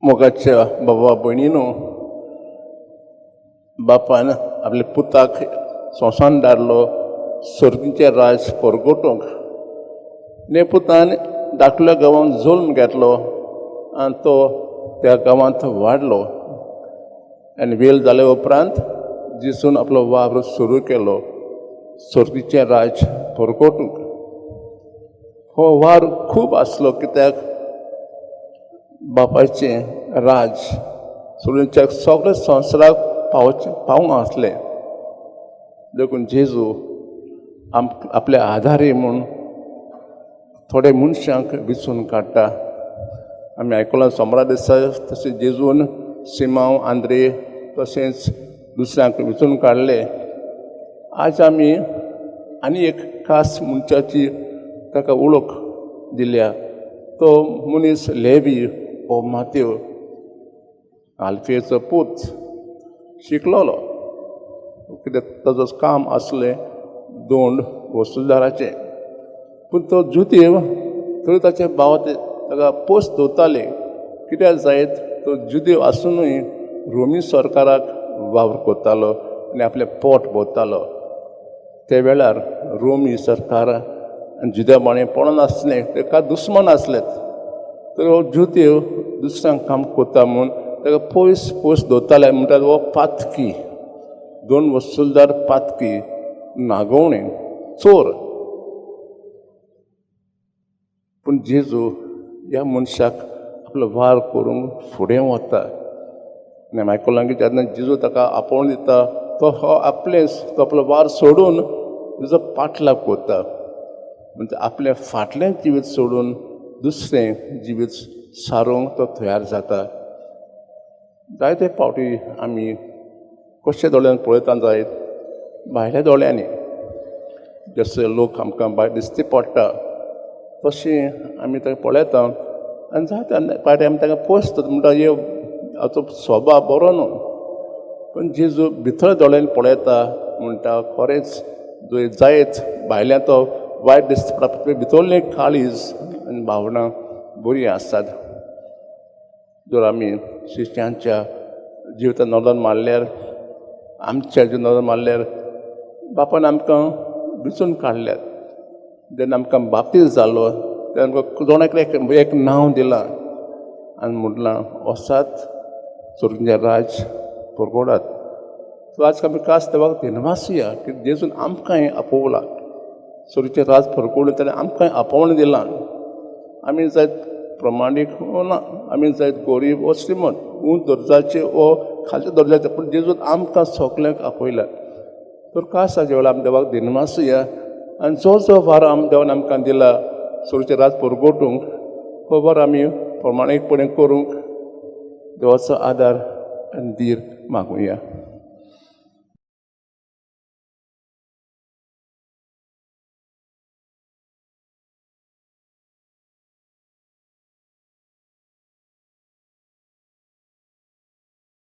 मोगाच्या बाबा भयणीनो, बापान आपल्या पुताक संवसारान धाडलो सर्गीचें राज परगटूंक. ने पुतान धाकल्या गांवांत जल्म घेतलो आनी तो त्या गांवांत वाडलो आनी वेल जाल्या उपरांत जेजून आपलो वावर सुरू केलो सर्गीचें राज परगटूंक. हो वावर खूब आसलो, कित्याक बापायचें राज सोडून सगळे संवसाराक पावचें पावूंक आसलें. देखून जेजू आपल्या आदारी म्हूण थोडे मनशांक विचून काडटा. आमी आयकलां, सोमरा दिसा तशें जेजून सिमांव, आंद्रे तशेंच दुसऱ्यांक विचून काडले. आज आमी आनी एक खास मनशाची ताका वळख दिल्या. तो मनीस लेवी ओ मात्यो, आल्फेचो पूत, शिकलोलो, कित्याक ताजो काम आसलें दोंड वसुलदाराचें. पूण तो जुदेव, तरी ताचे भाव ताका पोस दवरताले. कित्याक जायत, तो जुदेव आसुनूय रोमी सरकाराक वावर करतालो आनी आपलें पोट भरतालो. ते वेळार रोमी सरकार आनी जुदेवपणी पडोन आसलें, ताका दुस्मान आसलेत. तर हो जुदेव दुसऱ्यांक काम करता म्हूण ताका पयस पयस दवरताले. म्हणटात, हो पातकी, दोन वसुलदार, पातकी, नागोवणे, चोर. पूण जेजू ह्या मनशाक आपलो वार करूंक फुडें वता. आनी आमी आयकलां की जेन्ना जेजू ताका आपोवन दिता, तो हो आपलेंच तो आपलो वार सोडून तुजो पाटलाव करता. म्हणजे आपलें फाटलें जिवीत सोडून दुसरें जिवीत सारूंक तो तयार जाता. जायते फावटी आमी कशे दोळ्यान पळयता जायत, भायल्या दोळ्यांनी, जशे लोक आमकां भायर दिश्टी पडटा तशें आमी ताका पळयता आनी जायते फावटी आमी ताका पोसता, म्हणटा, हे हाचो स्वभाव बरो न्हू. पूण जेजू भितर दोळ्यांनी पळयता, म्हणटा, खरेंच जायत भायल्यान तो वायट दिसता पडटा, भितरलें काळीज आनी भावनां बरीं आसतात. जर आमी शिश्यांच्या जिवितान नदर मारल्यार, आमच्या जिवितान नदर मारल्यार, बापान आमकां विचून काडल्यात. जेन्ना आमकां बाप्तीज जालो तेन्ना आमकां जण एकल्याक एक नांव दिलां आनी म्हटलां, वचात, स्वर्गाचें राज परगटात. सो आज आमी खास देवाक दिनवासुया की जेजून आमकांय आपोवलां स्वर्गाचें राज परगटून. ताणें आमकांय आपोवणें दिलां. आमी जायत प्रमाणीक वो ना, आमी जायत गरीब वो श्रीमंत, उंच दर्जाचे वो खालच्या दर्जाचे, पूण जेजून आमकां सगल्यांक आपयला. तर खास हाजे वेळार आमी देवाक दिनवासुया आनी जो जो वार आम देवान आमकां दिला स्वर्गाचें राज परगटूंक, हो वावर आमी प्रमाणीकपणे करूंक देवाचो आदार आनी धीर मागुया.